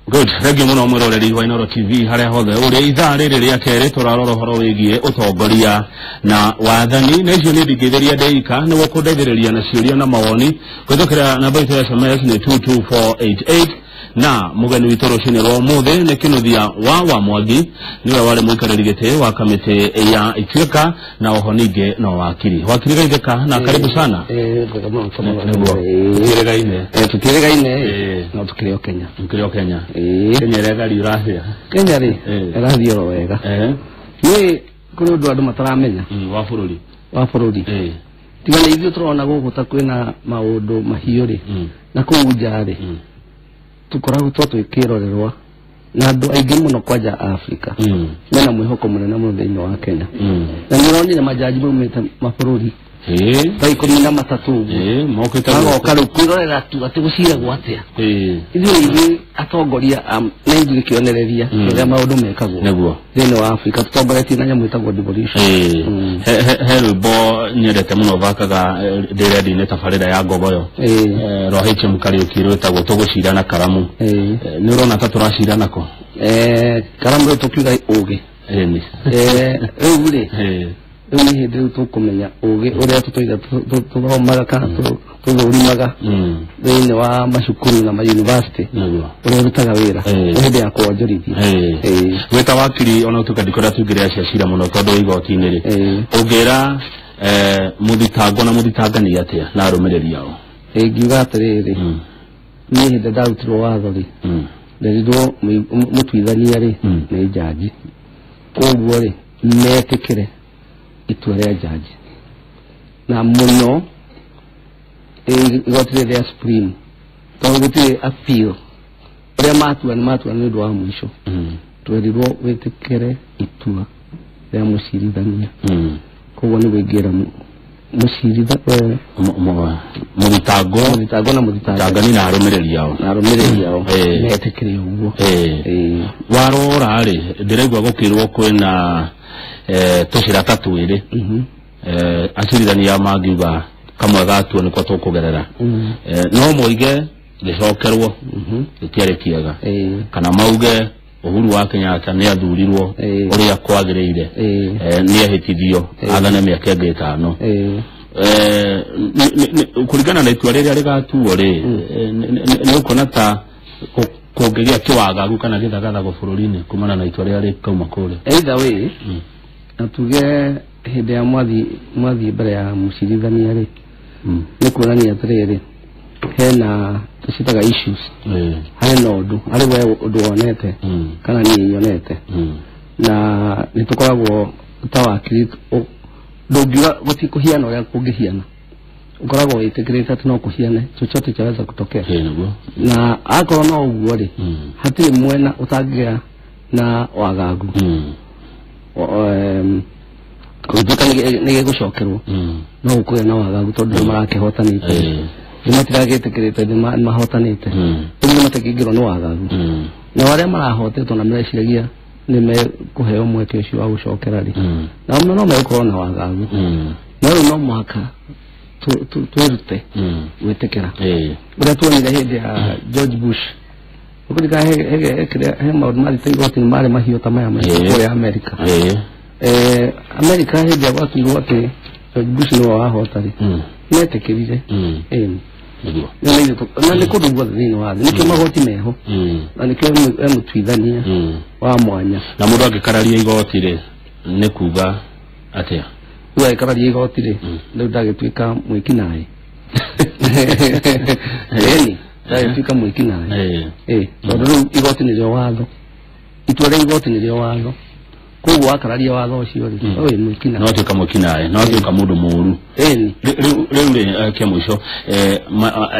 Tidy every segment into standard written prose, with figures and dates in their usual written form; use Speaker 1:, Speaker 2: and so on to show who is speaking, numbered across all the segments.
Speaker 1: Good. Thengiũ mũno mwĩroreri wa Inooro TV harĩa hothe ũrĩ. Ithaa rĩrĩ rĩa kerĩ tũrarora ũhoro wĩgiĩ ũtongoria na wathani, na icio nĩ ndingĩtheria ndĩika nĩguo kũndeithĩrĩria na ciũria na mawoni kũhĩtũkĩra namba itũ ya SMS nĩ 22488. Na mũgeni witũ rũcinĩ rwa ũmũthĩ nĩ Kinuthia wa Mwangi, nĩwe warĩ mũikarĩri gĩtĩ wa kamĩtĩ ya Ituĩka na oho ningĩ no wakiri. Wakiri, geithĩka na karibu sana. Nĩguo tũtiĩrĩgaine.
Speaker 2: Tũtiĩrĩgaine, no tũkĩrĩ o Kenya.
Speaker 1: Tũkĩrĩ o Kenya. Kenya ĩregari ũrahĩa.
Speaker 2: Kenya rĩ, ĩrathiĩ oro wega. Nĩ kũrĩ ũndũ andũ mataramenya
Speaker 1: wa bũrũri.
Speaker 2: Wa bũrũri. Tiga nĩ ithuĩ tũrona gũkũ ta kwĩna maũndũ mahiũ rĩ, na kũu nja rĩ, tũkoragwo to twĩkĩrorerwa na andũ aingĩ mũno kwanja Afrika mena mwĩhoko mũnene mũno thĩinĩ wa Kenya. Na nĩ ũronire majaji maumĩte mabũrũri ta 13 ũguo
Speaker 1: mokĩte
Speaker 2: magoka rĩu kwĩrorera tu atĩ gũciragwo atĩa. Ithuĩ ithuĩ atongoria na ithuĩ kĩonereria ũrĩa maũndũ mekagwo thĩinĩ wa Afrika, tũtongoretie na nyamũ ĩtagwo devolution.
Speaker 1: He rwĩmbo nyendete mũno thakaga ndĩ redio-inĩ tabarĩra ya Ngogoyo, rwa HM Kariũki, rwĩtagwo "Tũgũcira na karamu". Nĩ ũrona ta tũracira nako?
Speaker 2: Karamu rĩu tũkiuga ũgĩ.
Speaker 1: Ĩni.
Speaker 2: Rĩu rĩ, rĩu nĩ hĩndĩ rĩu tũkũmenya ũgĩ ũrĩa tũtũire tũthomaga kana tũthũrimaga thĩinĩ wa macukuru na mayunivasĩtĩ, ũrĩa ũrutaga wĩra. Nĩ hĩndĩ ya kuonjorithia.
Speaker 1: Gwĩta wakiri, ona ũtuĩka ndikũrĩa tũingĩrĩra cia cira mũno tondũ wĩ igoti-inĩ rĩ, ũngĩra mũthitangwo na mũthitangani atĩa na arũmĩrĩri ao?
Speaker 2: Ingiuga atĩrĩrĩ, niĩ hĩndĩ ndarutirwo watho rĩ, nderirwo mũtuithania rĩ nĩ njanji, koguo rĩ, metĩkĩre itua rĩa njanji na mũno igoti rĩrĩ rĩa Supreme, tondũ gũtirĩ appeal. Ũrĩa matua nĩ matua nĩ ũndũ wa mũico. Twerirwo wĩtĩkĩre itua rĩa mũcirithania. Koguo nĩguo ingĩra
Speaker 1: mũthitangwo
Speaker 2: mũthitangwo na mũthitangani
Speaker 1: thitangani na arũmĩrĩri ao
Speaker 2: na arũmĩrĩri ao metĩkĩre ũguo.
Speaker 1: Warora rĩ, ndĩraigua gũkĩrwo kwĩna tũcĩra ta twĩrĩ, acirithania mangiuga kamwe gatuo nĩko tũkũgerera. No moige gĩcokerwo gĩtiarĩ kĩega, kana mauge Uhuru wa Kenyatta nĩ athurirwo ũrĩa kwagĩrĩire, nĩ ehĩtithio athane mĩaka ĩngĩ 5. Kũringana na itua rĩrĩa rĩgatuo rĩ, nĩ ũkuona ta kũngĩgĩa kĩwagagu kana gĩthagathago bũrũri-inĩ kumana na itua rĩrĩa rĩkauma kũrĩa?
Speaker 2: Either way, na tuge hĩndĩ ya mwathiĩ mbere ya mũcirithania rĩ, nĩ kuonania atĩrĩrĩ, hena tũcitaga issues, harĩ na ũndũ harĩ we ũndũ wonete kana niĩ nyonete, na nĩ tũkoragwo ta wakiri ndũngiuga gũtikũhiana ũrĩa kũngĩhiana, ũkoragwo wĩtĩkĩrĩte atĩ no kũhiane, chochote chaweza kutokea.
Speaker 1: Nĩguo.
Speaker 2: Na akorwo no ũguo rĩ, hatirĩ mwena ũtangĩgĩa na wagagu. Gũtuĩka nĩ gĩgũcokerwo, no gũkũgĩa na wagagu tondũ nĩ marakĩhotanĩte, nĩ matiragĩtĩkĩrĩte nĩ mahotanĩte. Rĩu nĩ matingĩingĩrwo nĩ wagagu, nao arĩa marahotetwo na mereciragia nĩ mekũheo mweke ũcio wa gũcokera rĩ, nao no megũkorwo na wagagu. No rĩu no mũhaka twĩrute gwĩtĩkĩra ũrĩa tuonire hĩndĩ ya George Bush. Ũkũririkana he maũndũ mathiĩte igoti-inĩ marĩ mahiũ ta maya kũrĩa Amerika. Amerika hĩndĩ ya gwatuirwo atĩ George Bush nĩwe wahota rĩ, metĩkĩrire. Ĩni. Na nĩ kũndũ guothe thĩinĩ wa thĩ nĩkĩo magoti meho, na nĩkĩo he mũtuithania wa mwanya.
Speaker 1: Na mũndũ angĩkararia igoti rĩ, nĩ kuga atĩa?
Speaker 2: Rĩu agĩkararia igoti rĩ, rĩu ndagĩtuĩka mwĩkinaĩ. Ĩni, ndagĩtuĩka mwĩkinaĩ. Tondũ rĩu igoti nĩrĩo watho, itua rĩa igoti nĩrĩo watho, koguo wakararia watho ũcio rĩ, we wĩ mwĩkinaĩ.
Speaker 1: No atuĩka mwĩkinaĩ, no atuĩka mũndũ mũũru.
Speaker 2: Ĩni.
Speaker 1: Rĩu rĩ, kĩa mũico,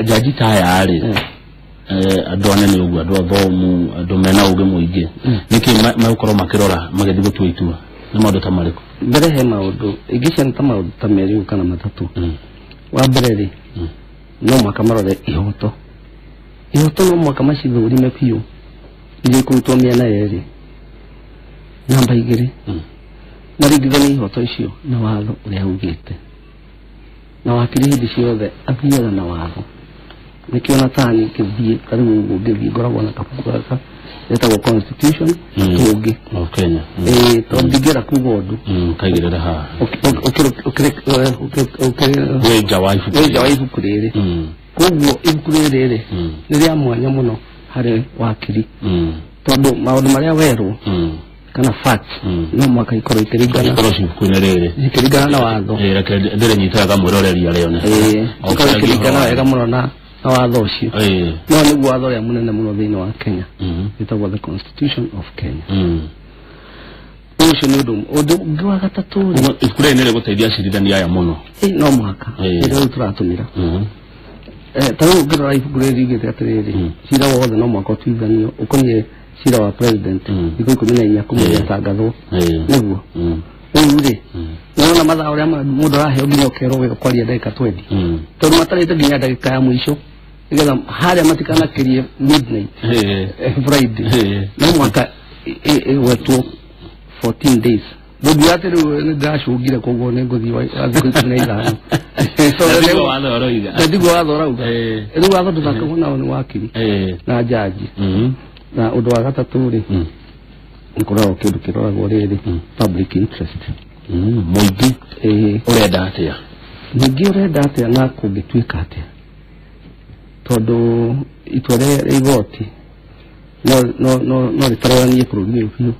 Speaker 1: njanji ta aya rĩ, andũ anene ũguo, andũ athomu, andũ mena ũgĩ mũingĩ, nĩkĩ megũkorwo makĩrora magĩthiĩ gũtua itua? Nĩ maũndũ ta marĩkũ?
Speaker 2: Mbere he maũndũ ingĩciana ta maũndũ ta merĩ ũguo kana matatũ. Wa mbere rĩ, no mũhaka marore ihoto. Ihoto no mũhaka macithũrime biũ iria ikũrutwo mĩena yerĩ. Namba 2, maringithanie ihoto icio na watho ũrĩa ugĩte, na wakiri hĩndĩ ciothe athiaga na watho. Nĩkĩo na tani ngĩthiĩ ta rĩu ũguo ngĩthiĩ ngoragwo na kabuku gaka. Ĩtagwo Constitution tũngĩ
Speaker 1: of Kenya.
Speaker 2: Tondũ ndingĩenda kuga ũndũ
Speaker 1: kaigĩrĩra haha
Speaker 2: ũkĩrĩ
Speaker 1: wĩ nja wa ibuku
Speaker 2: wĩ nja wa ibuku rĩrĩ. Koguo ibuku rĩrĩ rĩ nĩ rĩa mwanya mũno harĩ wakiri, tondũ maũndũ marĩa werwo kana facts no mũhaka ikorwo ikĩringana
Speaker 1: ikorwo ibuku-inĩ rĩrĩ,
Speaker 2: ikĩringana na watho.
Speaker 1: Reke ndĩrĩnyitaga mwĩroreri arĩone.
Speaker 2: Ikorwo ikĩringana wega mũno na watho ũcio. No nĩguo watho ũrĩa mũnene mũno thĩinĩ wa Kenya, wĩtagwo the Constitution of Kenya. Ũcio nĩ ũndũ ũngĩ wa gatatũ rĩ,
Speaker 1: ibuku rĩrĩ nĩ rĩgũteithia acirithania aya mũno.
Speaker 2: No mũhaka nĩrĩo rĩu tũratũmĩra. Ta rĩu ũngĩrora ibuku rĩrĩ riugĩte atĩrĩrĩ, cira wothe no mũhaka ũtuithanio ũkoniĩ cira wa president thikũ 14 kuma rĩatangathwo, nĩguo. Rĩu rĩ, nĩwona mathaa ũrĩa mũndũ araheo nginya ũkerwo wega kwaria ndagĩka 20, tondũ matarĩte nginya ndagĩka ya mũico nĩgetha harĩa matikanakĩrie midnight Friday, no mũhaka ĩgwetwo 14 days. Ndũngiuga atĩ rĩu nĩ ndĩracũngire koguo nĩ ngũthiĩ wa thikũ 15.
Speaker 1: Na
Speaker 2: tiguo watho ũrauga. Rĩu watho ndũthakagwo nao nĩ wakiri na jaji. Na ũndũ wa gatatũ rĩ, nĩ kũroragwo kĩndũ kĩroragwo rĩrĩ, public interest.
Speaker 1: Mũingĩ ũrenda atĩa?
Speaker 2: Mũingĩ ũrenda atĩa na kũngĩtuĩka atĩa? Tondũ itua rĩa igoti no rĩtaroranie bũrũri ũyũ biũ.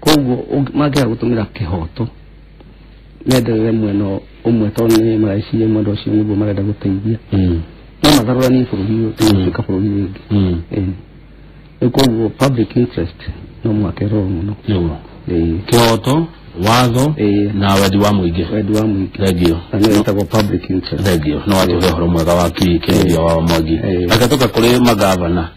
Speaker 2: Koguo mangĩaga gũtũmĩra kĩhoto menderere mwena ũmwe, tondũ nĩ mareciria mwena ũcio nĩguo marenda gũteithia, no matharũranie bũrũri ũyũ tũgũtuĩka bũrũri wĩngĩ. Rĩu koguo public interest no mũhaka ĩrorwo mũno.
Speaker 1: Nĩguo kĩhoto, watho na wendi wa mũingĩ.
Speaker 2: Wendi wa mũingĩ.
Speaker 1: Thengio.
Speaker 2: Na nĩyo ĩtagwo public interest.
Speaker 1: Thengio. No watũhe ũhoro mwega wa kĩrĩria wa Mwangi. Reke tũke kũrĩ magavana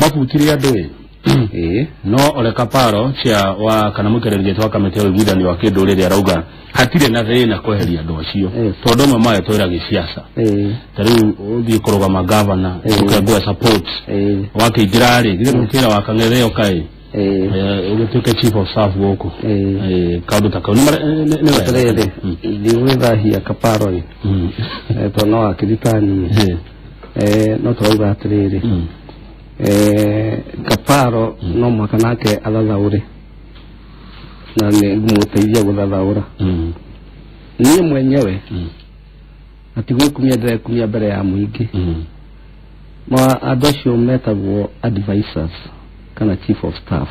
Speaker 1: mabutire andũ ĩ, no Ole Kaparo cia wa kana mũikarĩri gĩtĩ wa kamĩtĩ ya ũiguithanio wa kĩndũrĩrĩ arauga hatirĩ na thĩna kweheria andũ acio, tondũ amwe mayo twĩra gĩciaca. Ta rĩu ũthiĩ kũrũgama gavana ũkengũa support wakĩingĩra rĩ, githĩ ndũkĩra wa Kang'ethe ũkaĩ ũgĩtuĩke chief of staff gũkũ, kaũndũ ta kau nĩ wega.
Speaker 2: Atĩrĩrĩ, ndigũgĩthahia Kaparo ĩ, tondũ no wakiri ta niĩ, no tũrauga atĩrĩrĩ, Kaparo no mũhaka nake athathaũre, na nĩ ngũmũteithia gũthathaũra. Niĩ mwenyewe na ti gwĩkumia ndĩrekumia mbere ya mũingĩ, andũ acio metagwo advisors kana chief of staff,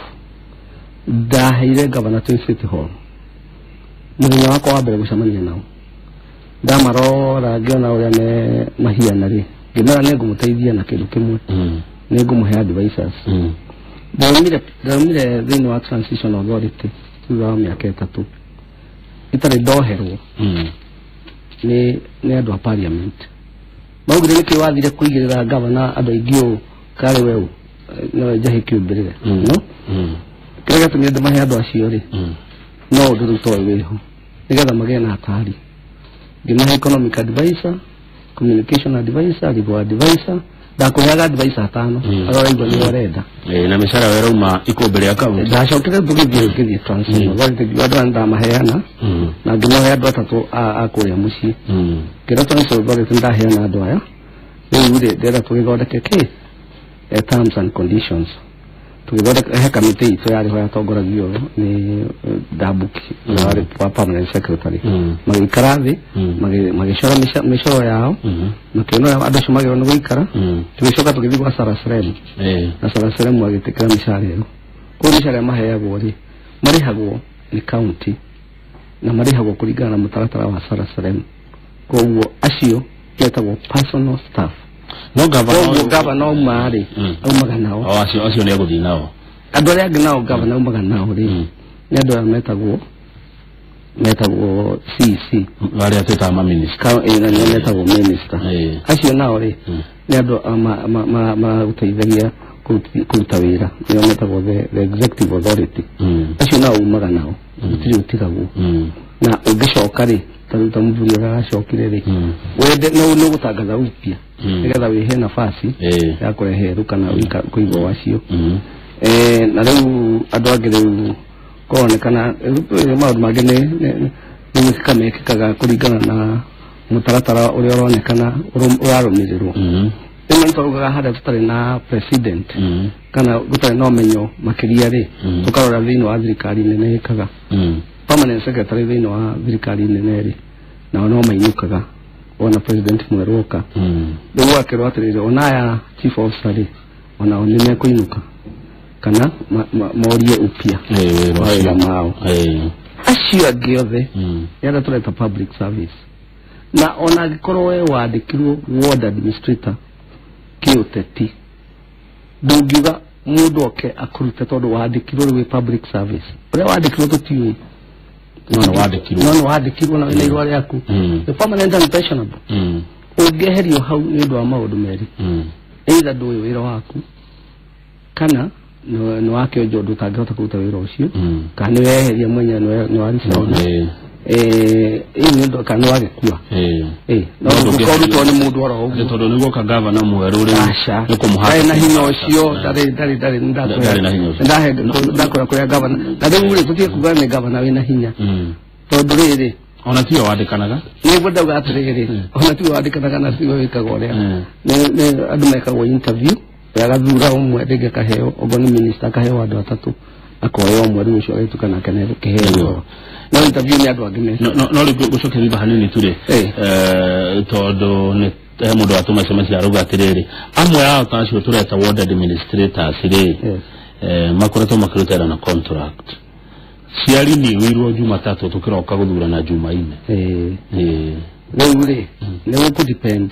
Speaker 2: ndaheire gavana twĩ City Hall mũthenya wakwa wa mbere gũcemania nao, ndamarora ngĩona ũrĩa me mahiana rĩ, ngĩmera nĩ ngũmũteithia na kĩndũ kĩmwe, nĩ ngũmũhe advisors. Ndaumire thĩinĩ wa Transition Authority thutha wa mĩaka 3 itarĩ ndoherwo nĩ andũ a parliament. Maugire nĩkĩ wathire kũigĩrĩra gavana andũ aingĩ ũũ karĩ we ũ, no njahi kĩũmbĩrĩre. No kĩrĩa gĩatũmire ndĩmahe andũ acio rĩ, no ũndũ rĩu toĩ wĩho, nĩgetha magĩe na atari. Ngĩmahe economic advisor, communication advisor, legal advisor, ndakũheaga advisor 5 arĩa ũraigua nĩwe ũrenda.
Speaker 1: Na mĩcara werauma ikũmbĩ rĩa kaunti.
Speaker 2: Ndacokire tũgĩthiĩ Transition Authority, ngiuga andũ aya nĩndamaheana, na ngĩmahe andũ 3 a kũrĩa mũciĩ. Ngĩra Transition Authority nĩndaheana andũ aya, rĩu rĩ ndĩrenda tũgĩthondeke kĩ terms and conditions. Tũgĩthondeka he kamĩtĩ itũ yarĩ ho yatongoragio nĩ Ndambuki ũrĩa warĩ wa permanent secretary. Magĩikara thĩ, magĩcora mĩcoro yao, makĩona ũrĩa andũ acio magĩrĩirwo nĩ gũikara. Tũgĩcoka tũgĩthiĩ gwa Sarah Srem, na Sarah Srem agĩtĩkĩra mĩcara ĩyo. Koguo mĩcara ĩrĩa maheagwo rĩ, marĩhagwo nĩ county na marĩhagwo kũringana na mũtaratara wa Sarah Srem. Koguo acio metagwo personal staff.
Speaker 1: No gavana
Speaker 2: koguo gavana auma rĩ, aumaga nao.
Speaker 1: O acio nĩ egũthiĩ nao.
Speaker 2: Andũ arĩa angĩ nao gavana aumaga nao rĩ, nĩ andũ aya metagwo CC,
Speaker 1: arĩa twĩtaga maminista.
Speaker 2: Na nĩo metagwo minister. Acio nao rĩ, nĩ andũ maragũteithagia kũruta wĩra, nĩo metagwo the executive authority. Acio nao umaga nao, gũtirĩ ũtigagwo. Na ũngĩcoka rĩ, ta rĩu ta mũthuri ũrĩa aracokire rĩ, wende no nĩ ũgũtangatha upya nĩgetha wĩhe nafasi ya kũrehe erũ kana kũigwo wacio. Na rĩu andũ angĩ rĩu kũronekana maũndũ mangĩ nĩ gwĩkĩka mekĩkaga kũringana na mũtaratara ũrĩa ũronekana ũrarũmĩrĩrwo. Rĩu Rĩmwe nĩtwarugaga harĩa tũtarĩ na president kana gũtarĩ na ũmenyo makĩria rĩ, tũkarora thĩinĩ wa thirikari nene ĩkaga permanent secretary thĩinĩ wa thirikari nene rĩ, nao no mainũkaga wona president mwerũ oka. Rĩu gwakĩrwo atĩrĩrĩ, ona aya chief officer rĩ, onao nĩ mekũinũka kana morie upya mawĩra mao. Acio angĩ othe nĩ arĩa tũreta public service, na ona angĩkorwo we wandĩkirwo ward administrator kĩũteti, ndũngiuga mũndũ oke akũrute tondũ wandĩkirwo rĩu wĩ public service. Ũrĩa wandĩkirwo tũtiũĩ,
Speaker 1: no nĩ wandĩkirwo,
Speaker 2: no nĩ wandĩkirwo na wĩna irũa rĩaku. The permanent and pensionable. Ũngĩeherio hau nĩ ũndũ wa maũndũ merĩ, either ndũĩ wĩra waku kana nĩ wakĩonja ũndũ ũtangĩhota kũruta wĩra ũcio, kana nĩ weheria mwenyewe nĩ waresign, ĩĩ nĩ ũndũ kana nĩ wagĩkua. No ndũkorutwo nĩ mũndũ oro ũguo
Speaker 1: tondũ nĩ guoka gavana mwerũ rĩu
Speaker 2: nĩ kũmũhaka ndarĩ na hinya ũcio, ndarĩ
Speaker 1: na hinya ũcio,
Speaker 2: ndakora kũrĩa gavana. Na rĩu rĩ, tũtige kuga nĩ gavana wĩna hinya, tondũ rĩrĩ
Speaker 1: ona tiwe wandĩkanaga.
Speaker 2: Nĩguo ndauga atĩrĩrĩ, ona tiwe wandĩkanaga na tiwe wĩkaga ũrĩa andũ mekagwo interview, agathura ũmwe rĩngĩ akaheo, okorwo nĩ minister akaheo andũ atatũ, akoya ũmwe rĩu ũcio agĩtuĩka nake nĩekũheo. No interview nĩ andũ angĩ mekaga.
Speaker 1: No rĩu gũcokeria thutha hanini tu rĩ, tondũ nĩ he mũndũ watũma SMS arauga atĩrĩrĩ, amwe ao ta acio tũreta ward administrators rĩ, makoretwo makĩruta wĩra na contract ciari niwirwo Jumatatũ tũkĩroka gũthurana Jumaine.
Speaker 2: Rĩu rĩ, nĩ gũkũ depend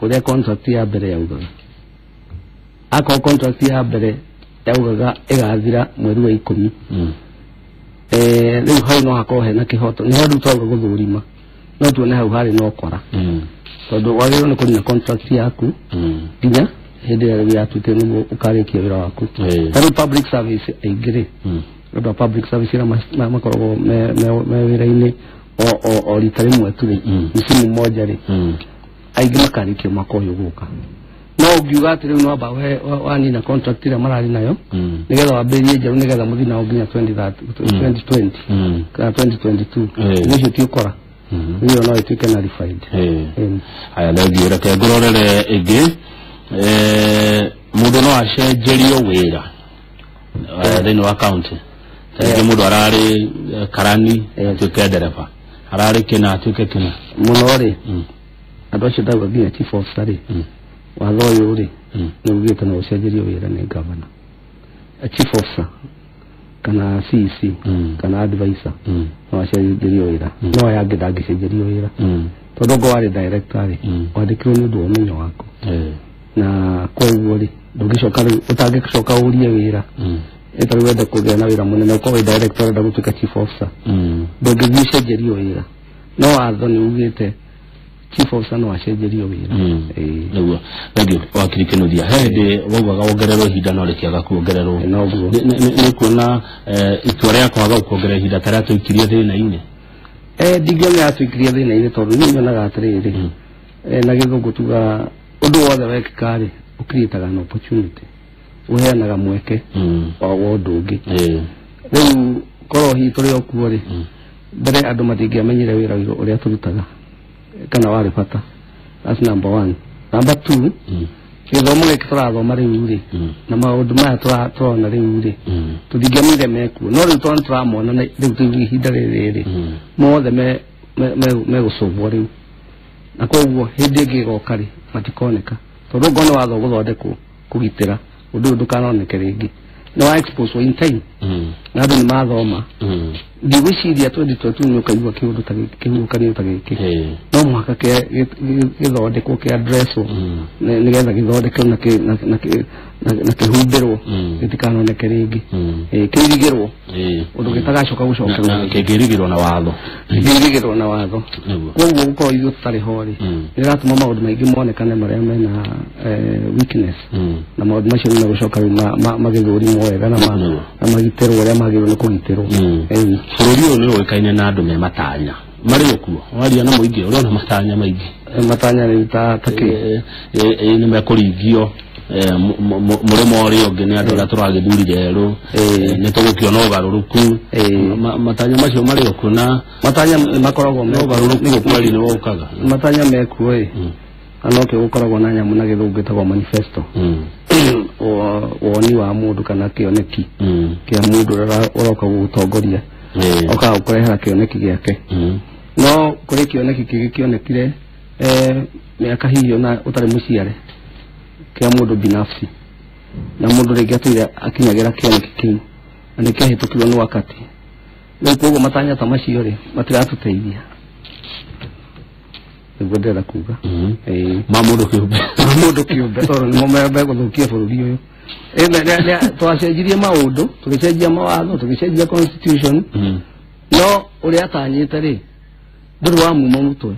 Speaker 2: ũrĩa contract ya mbere yaugaga. Akorwo contract ya mbere yaugaga ĩgathira mweri wa 10, rĩu hau no hakorwo hena kĩhoto, nĩho rĩu twauga gũthũrima, no tuone hau harĩ na ũkora, tondũ wagĩrĩirwo nĩ kũnina contract yaku nginya hĩndĩ ĩrĩa rĩu yatuĩkire nĩguo ũkarĩkia wĩra waku. Ta rĩu public service aingĩ rĩ, andũ a public service arĩa makoragwo me wĩra-inĩ o rita rĩmwe tu rĩ, msimu mmoja rĩ, aingĩ makarĩkia mwaka ũyũ gũka. No ũngiuga atĩ rĩu no amba wanina contract ĩrĩa mararĩ nayo nĩgetha wambĩrĩrie njerũ nĩgetha mũthiĩ nao nginya 2020 kana 2022, ũcio ti ũkora, ĩyo no ĩtuĩke nullified.
Speaker 1: Haya, thengiũ. Reke ngũrorere ĩngĩ. Mũndũ no acenjerio wĩra thĩinĩ wa county. Rĩngĩ mũndũ ararĩ karani atuĩke ndereba, ararĩ kĩna atuĩke kĩna.
Speaker 2: Mũno rĩ, andũ acio ndauga nginya chief officer rĩ, watho ũyũ rĩ nĩ ugĩte no ũcenjerio wĩra nĩ gavana, chief officer kana CEC kana advisor no acenjerio wĩra, no aya angĩ ndangĩcenjerio wĩra, tondũ okorwo warĩ director rĩ, wandĩkirwo nĩ ũndũ wa ũmenyo waku, na koguo rĩ ndũngĩcoka rĩu ũtangĩcoka ũrie wĩra ĩtarĩ wende kũgĩa na wĩra mũnene, ũkorwo wĩ director ũrenda gũtuĩka chief officer, ndũngĩthiĩ ũcenjerio wĩra. No watho nĩ ugĩte chief officer no acenjerio wĩra.
Speaker 1: Nĩguo. Thengiũ wakiri Kĩnuthia. He hĩndĩ waugaga wongererwo ihinda no rĩkĩaga kuongererwo.
Speaker 2: Noguo.
Speaker 1: Nĩ kuona itua rĩa kwaga kuongerera ihinda ta rĩa tũikirie thĩna-inĩ?
Speaker 2: Ndingĩona yatũikirie thĩna-inĩ, tondũ niĩ nyonaga atĩrĩrĩ, na gĩthũngũ tuga ũndũ wothe wekĩka rĩ, ũcreataga an opportunity, ũheanaga mweke wa ũndũ ũngĩ. Rĩu korwo hihi tũrĩ o kuo rĩ, mbere andũ matingĩamenyire wĩra ũrĩa tũrutaga kana warĩ bata. That's number one. Number two, gĩthomo gĩkĩ tũrathoma rĩu rĩ, na maũndũ maya tũrona rĩu rĩ, tũtingĩamenyire mekuo, no rĩu tondũ tũramona rĩu tũi ihinda rĩrĩ rĩ, mothe megũcũbwo rĩu, na koguo hĩndĩ ĩngĩ ĩgoka rĩ, matikoneka, tondũ okorwo nĩ watho ũgũthondekwo kũgitĩra ũndũ ũyũ ndũkanoneke rĩngĩ, nĩ wa expose in time, na andũ nĩ mathoma. Ndigwĩciria 2022 nĩ ũkaigua kĩũndũ ta gĩkĩ, kĩhuhũkanio ta gĩkĩ, no mũhaka gĩthondekwo, kĩaddresswo, nĩgetha gĩthondekwo na kĩhumbĩrwo gĩtikanoneke rĩngĩ, kĩirigĩrwo ũndũ gĩtagacoka gũcokerwo,
Speaker 1: kĩngĩirigĩrwo na watho,
Speaker 2: kĩngĩirigĩrwo na watho. Koguo gũkorwo ithuĩ tũtarĩ ho rĩ, nĩ ĩratũma maũndũ maingĩ monekane marĩa mena weakness, na maũndũ macio nĩ megũcoka rĩu magĩthũrimwo wega na magitĩrwo ũrĩa magĩrĩirwo nĩ kũgitĩrwo.
Speaker 1: Bũrũri ũyũ nĩ ũĩkaine na andũ me matanya marĩ okuo, waria na mũingĩ ũrona matanya maingĩ.
Speaker 2: Matanya rĩu ta kĩ?
Speaker 1: Nĩ mekũringio mũrĩmo ũrĩa ũngĩ nĩ andũ arĩa tũragĩthurire erũ, nĩ tũgũkĩona ũgarũrũku. Matanya macio marĩ okuo, na
Speaker 2: matanya makoragwo
Speaker 1: me ũgarũrũku kweli nĩ wokaga.
Speaker 2: Matanya mekuo ĩ, Na nokĩo gũkoragwo na nyamũ na gĩthũngũ ĩtagwo manifesto. Woni wa mũndũ kana kĩoneki kĩa mũndũ ũrĩa ũroka gũgũtongoria, okaga gũkũrehera kĩoneki gĩake. No kũrĩ kĩoneki kĩngĩ kĩonekire mĩaka hihi ona ũtarĩ mũciare, kĩa mũndũ binafsi, na mũndũ rĩngĩ atũire akinyagĩra kĩoneki kĩu na nĩ kĩahĩtũkirwo nĩ wakati. Rĩu koguo matanya ta macio rĩ matiratũteithia, nĩguo ndĩrenda kuga.
Speaker 1: Ma mũndũ kĩũmbe,
Speaker 2: ma mũndũ kĩũmbe, tondũ nĩmo megũthũkia bũrũri ũyũ. Twacenjirie maũndũ, tũgĩcenjia mawatho, tũgĩcenjia constitution, no ũrĩa atanyĩte rĩ ndũrĩ wa muma mũtwe.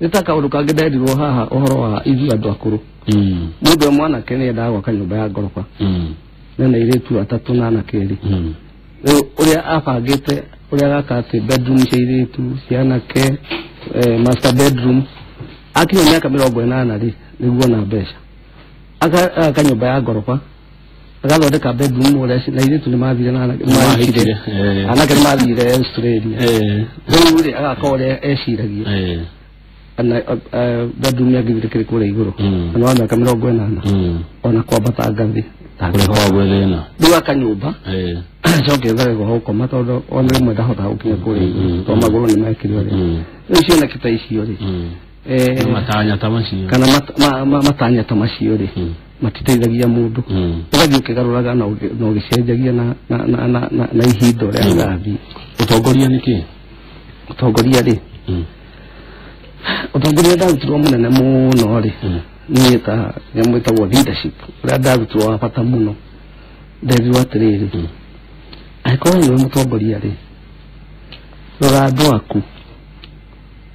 Speaker 2: Nĩ ta kaũndũ kangĩ nderirwo haha ũhoro wa ithuĩ andũ akũrũ. Mũndũ we mwanake nĩ endaga gwaka nyũmba ya ngoroba, nena airĩtu atatũ na anake erĩ. Rĩu ũrĩa abangĩte ũrĩa agaka atĩ bedroom cia airĩtu, cia anake, master bedroom, akinya mĩaka 80 rĩ nĩguo ona mbeca, agaka nyũmba ya ngoroba, agathondeka bedroom ũrĩa na airĩtu nĩ mathire na anake nĩ anake nĩ mathire Australia. Rĩu rĩ agaka ũrĩa eciragia, na bedroom yangĩthire kĩrĩ kũrĩa igũrũ, na wa mĩaka 80 ona kwambata ngathĩ
Speaker 1: kũrĩ kwa thĩna.
Speaker 2: Rĩu aka nyũmba acoke ethare gwa gũkoma, tondũ ona rĩmwe ndahotaga gũkinya kũrĩa igũrũ tondũ magũrũ nĩ mekire ũrĩa. Rĩu cioneki ta icio rĩ,
Speaker 1: matanya ta macio
Speaker 2: kana matanya ta macio rĩ matiteithagia mũndũ. Ũgathiĩ ũkĩgarũraga na ũgĩcenjagia na ihinda ũrĩa rĩrathiĩ.
Speaker 1: Ũtongoria nĩ kĩĩ?
Speaker 2: Ũtongoria rĩ, ũtongoria ndarutirwo mũnene mũno rĩ, niĩ ta nyamũ ĩtagwo leadership, ũrĩa ndarutirwo wa bata mũno, nderirwo atĩrĩrĩ, angĩkorwo nĩwe mũtongoria rĩ, rora andũ aku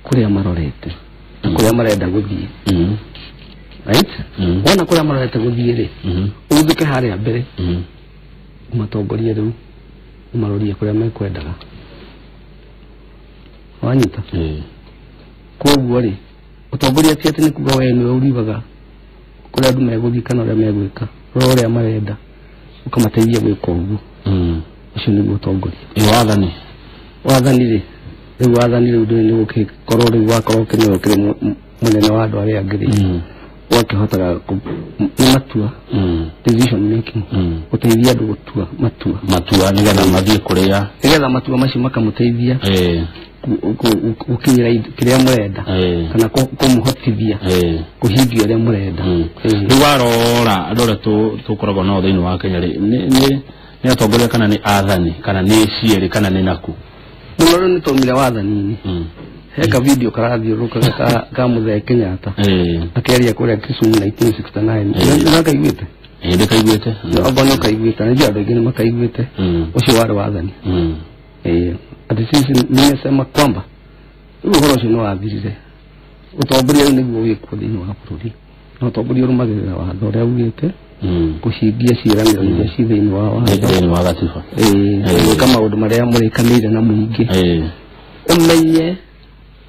Speaker 2: kũrĩa marorete na kũrĩa marenda gũthiĩ. Right? Wona kũrĩa marorete gũthiĩ rĩ, ũthũke harĩa mbere, ũmatongorie rĩu, ũmarorie kũrĩa mekwendaga. Wanyita? Koguo rĩ, ũtongoria ti atĩ nĩ kuga we nĩwe ũriugaga kũrĩa andũ megũthiĩ kana ũrĩa megwĩka, rora ũrĩa marenda ũkamateithia gwĩka ũguo. Ũcio nĩguo ũtongoria.
Speaker 1: Wathani?
Speaker 2: Wathani rĩ, rĩu wathani rĩu ndũĩ nĩ gũgĩkorwo rĩu wakorwo ũkĩnĩwe ũkĩrĩ mũnene wa andũ arĩa angĩ rĩ, ũgakĩhotaga nĩ matua, decision making, gũteithia andũ gũtua matua,
Speaker 1: matua nĩgetha mathiĩ kũrĩa,
Speaker 2: nĩgetha matua macio makamũteithia gũkinyĩra kĩrĩa mũrenda, kana kũmũhotithia kũhingia ũrĩa mũrenda.
Speaker 1: Rĩu warora andũ arĩa tũkoragwo nao thĩinĩ wa Kenya rĩ, nĩ atongoria kana nĩ athani kana nĩ cierĩ kana nĩ naku?
Speaker 2: Mũno rĩu nĩ twaumire wathani-inĩ. He ka video karathiũrũrũkaga ka Mũthee Kenyatta akĩaria kũrĩa Kisumu 1969. Nĩ ũkaiguĩte?
Speaker 1: Ĩĩ ndĩkaiguĩte.
Speaker 2: Okorwo nĩ ũkaiguĩte, nĩ andũ aingĩ nĩ makaiguĩte. Ũcio warĩ wathani. Ati sisi nimesema kwamba rĩu ũhoro ũcio nĩ wathirire. Ũtongoria rĩu nĩguo wĩkwo thĩinĩ wa bũrũri, na ũtongoria ũrũmagĩrĩra watho ũrĩa ugĩte, kũhingia ciĩranĩro iria ci thĩinĩ wa watho,
Speaker 1: thĩinĩ wa gatiba,
Speaker 2: gwĩka maũndũ marĩa mũrĩkanĩire na mũingĩ. Ũmenye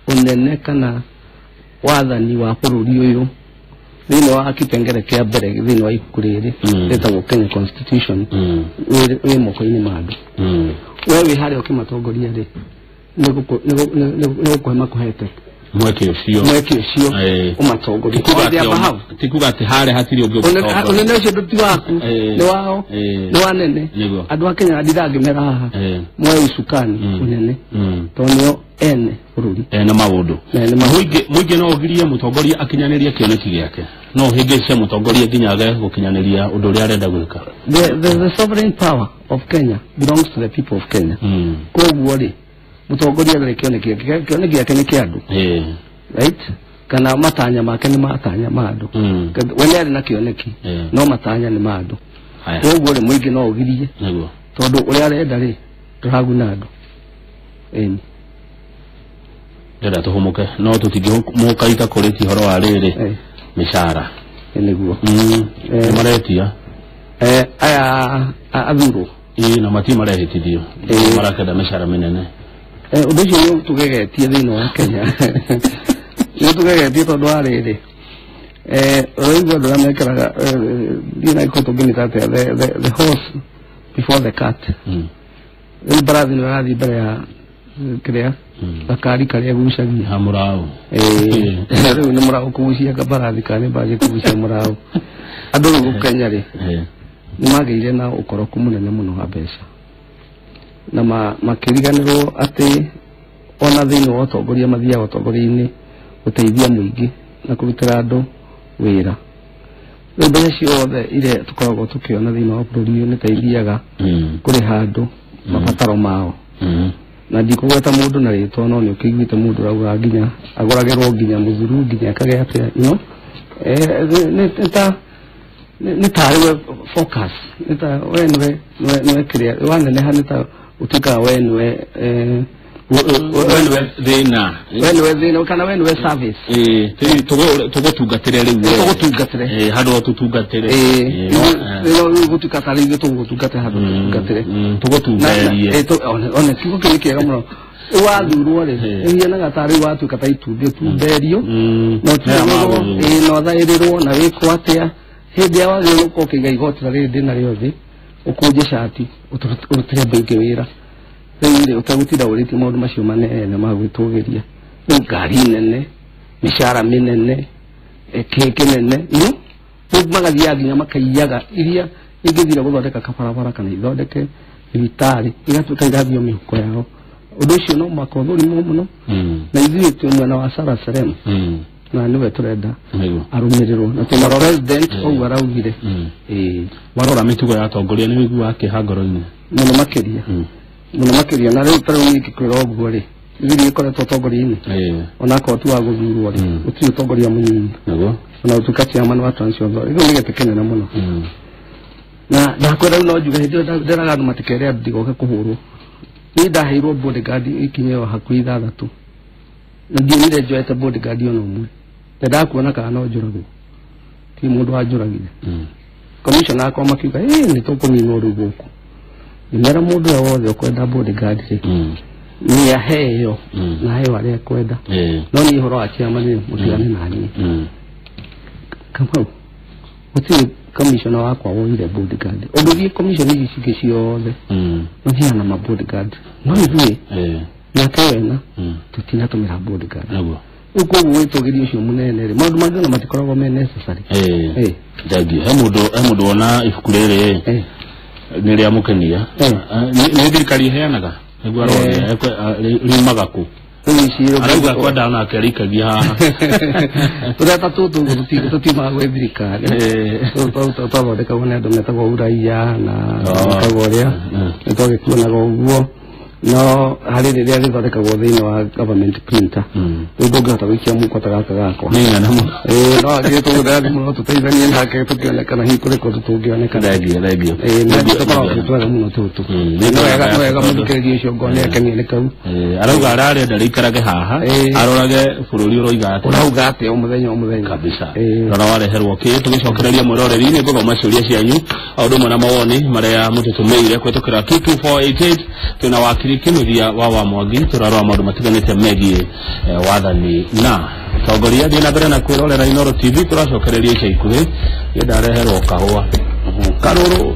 Speaker 2: ũnene kana wathani wa bũrũri ũyũ thĩinĩ wa kĩpengere kĩa mbere thĩinĩ wa ibuku rĩrĩ rĩtagwo Kenya Constitution wĩ moko-inĩ ma andũ. We wĩ harĩa ũkĩmatongoria rĩ, nĩ gũkũhe makũhete
Speaker 1: mweke ũcio,
Speaker 2: mweke ũcio ũmatongorie.
Speaker 1: Ti kuga atĩ harĩa hatirĩ ũngĩ ũngĩtongoria.
Speaker 2: Ũnene ũcio ti waku, nĩ wao, nĩ wa nene. Andũ a Kenya ndithangĩmera haha moe usukani ũnene, tondũ nĩo ene bũrũri,
Speaker 1: ene maũndũ. Mũingĩ no ũgirie mũtongoria akinyanĩrie kĩoneki gĩake, no ũhĩngĩce mũtongoria nginya age gũkinyanĩria ũndũ ũrĩa arenda gwĩka.
Speaker 2: The sovereign power of Kenya belongs to the people of Kenya. Koguo rĩ, mũtongoria ndarĩ kĩoneki gĩake, kĩoneki gĩake nĩ kĩa andũ. Right? Kana matanya make nĩ matanya ma andũ. We nĩ arĩ na kĩoneki, no matanya nĩ ma andũ. Koguo rĩ, mũingĩ no ũgirie, tondũ ũrĩa arenda rĩ ndũraguna andũ. Ĩni
Speaker 1: ndĩrenda tũhũmũke, no tũtingĩhũmũka itakũrĩtie ũhoro wa rĩrĩ mĩcara.
Speaker 2: Nĩguo
Speaker 1: nĩ maretia
Speaker 2: aya athurwo,
Speaker 1: na mati marehĩtithio, marakenda mĩcara mĩnene.
Speaker 2: Ũndũ ũcio nĩ ũtũgegetie thĩinĩ wa Kenya. Nĩ ũtũgegetie tondũ wa rĩrĩ, ũraigua andũ arĩa mekĩraga, ndiũĩ na gĩkũyũ tũngĩmĩta atĩa, the horse before the cart. Rĩu mbarathi nĩ ĩrathiĩ mbere ya kĩrĩa gakari karĩa gucagia
Speaker 1: ha mũraũ
Speaker 2: rĩu nĩ mũraũ kũgucia mbarathi kana nĩ mbathi kũgucia mũraũ. Andũ rĩu Kenya rĩ nĩ magĩire na ũkoroku mũnene mũno wa mbeca na makĩriganĩrwo atĩ ona thĩinĩ wa ũtongoria mathiaga ũtongoria-inĩ gũteithia mũingĩ na kũrutĩra andũ wĩra. Rĩu mbeca ciothe iria tũkoragwo tũkĩona thĩinĩ wa bũrũri ũyũ nĩ ta ithiaga kũrĩha andũ mabataro mao. Na ndikũgweta mũndũ na rĩtwa no nĩ ũkĩiguĩte mũndũ ũrauga nginya agũragĩrwo nginya mũthuru nginya akagĩa atĩa you know nĩ tarĩ we focus nĩ ta we nĩwe kĩrĩa waneneha nĩ ta ũtuĩkaga we nĩwe
Speaker 1: we thĩna
Speaker 2: we nĩwe thĩna kana we nĩwe service
Speaker 1: tũgũtungatĩre rĩu
Speaker 2: tũgũtungatĩre
Speaker 1: handũ ho tũtungatĩre
Speaker 2: gũtuĩka tarĩ ithuĩ tũgũtungatĩre handũ tũtungatĩre
Speaker 1: tũgũtungerie
Speaker 2: one kiugo kĩu nĩ kĩega mũno. Wathurwo rĩ ĩhianaga tarĩ watuĩka ta itumbĩ ũtumberio na ũthaĩrĩrwo na wĩkwo atĩa hĩndĩ ĩrĩa wagĩrĩirwo gũkorwo ũkĩiga igoti ta rĩrĩ ndĩnarĩo thĩ ũkũnje cati ũrutĩre andũ aingĩ wĩra rĩu rĩ ũtegũtinda ũrĩtie maũndũ macio manene ma gwĩtũgĩria rĩu ngari nene mĩcara mĩnene kĩ kĩnene rĩu magathiaga nginya makaiyaga iria ingĩthire gũthondeka kabarabara kana ithondeke thibitarĩ igatuĩka irathio mĩhuko yao. Ũndũ ũcio no mũhaka ũthũrimwo mũno na ithuĩ twĩ mwena wa Sarah Serem na nĩwe tũrenda arũmĩrĩrwo na twĩna president ũguo araugire.
Speaker 1: Warora mĩtugo ya atongoria nĩ wĩiguaga kĩeha ngoro-inĩ
Speaker 2: mũno makĩria mũno makĩria na rĩu tarĩu niĩ ngĩkwĩra ũguo rĩ ithuĩ nĩkoretwo ũtongoria-inĩ onakorwo ti wa gũthurwo rĩ gũtirĩ ũtongoria mũnini ona gũtuĩka chairman wa Transition Authority rĩu nĩ gĩtĩ kĩnene mũno na ndakwĩra rĩu no njuge hĩndĩ ĩyo nderaga andũ matikere andũ ndigoke kũhũrwo. Niĩ ndaheirwo bodyguard ikinye o hakuhĩ ithathatũ na ndionire njoete bodyguard ona ũmwe ndendaga kuona kana no njũragwo ti mũndũ wanjũragire. Commissioner akwa makiuga nĩ tũkũninwo rĩu gũkũ ngĩmera mũndũ ũrĩa wothe ũkwenda bodyguard rĩ nĩ aheo na aheo arĩa ekwenda no niĩ ũhoro wa chairman rĩ mũtigane na niĩ. Kamau gũtirĩ commissioner wakwa woire bodyguard ũngĩthiĩ commission ici cingĩ ciothe mathiaga na ma bodyguard no ithuĩ nake wena tũtinatũmĩra bodyguard rĩu koguo wĩtũgĩria ũcio mũnene rĩ maũndũ mangĩ ona matikoragwo me necessary.
Speaker 1: Thank you. He mũndũ wona ibuku rĩrĩ nĩ rĩamũkenia nĩ thirikari ĩheanaga nĩguo aroria riumaga kũ arauga kwenda onake arĩikagia haha
Speaker 2: tũrĩa ta tũtũ tũtiumaga gwĩ thirikari twathondekagwo nĩ andũ metagwo uraia na metagwo ũrĩa nĩtwagĩkuonaga ũguo no harĩ rĩrĩa rĩthondekagwo thĩinĩ wa government printer rĩu ndũngĩhota gũikia mũhuko ta gaka gakwa
Speaker 1: nĩ ng'ana mũno
Speaker 2: no angĩ tũgũthera thimũ no tũteithanie nake tũkĩonekana hihi kũrĩ kũndũ tũngĩonekana.
Speaker 1: Thengiũ
Speaker 2: nĩ tũkoragwo twĩ twega mũno tũtũ nĩ wega mũthikĩrĩria ũcio ngona nĩakenio nĩ kau
Speaker 1: arauga ararenda rĩikarage haha arorage bũrũri ũroiga atĩa
Speaker 2: ũrauga atĩa o mũthenya o mũthenya
Speaker 1: kabisa. Rora wareherwo kĩ tũgĩcokereria mwĩroreri nĩ ngũthoma ciũria cianyu o ũndũ ũmwe na mawoni marĩa mũtũtũmĩire kũhetũkĩra 22488 twĩna wakiri Kĩnuthia wa Mwangi tũrarora maũndũ matiganĩte megiĩ wathani na ũtongoria. Thiĩ na mbere na kwĩrorera Inooro TV tũracokereria ica ikuhĩ nĩ ndareherwo kahũa karũrũ.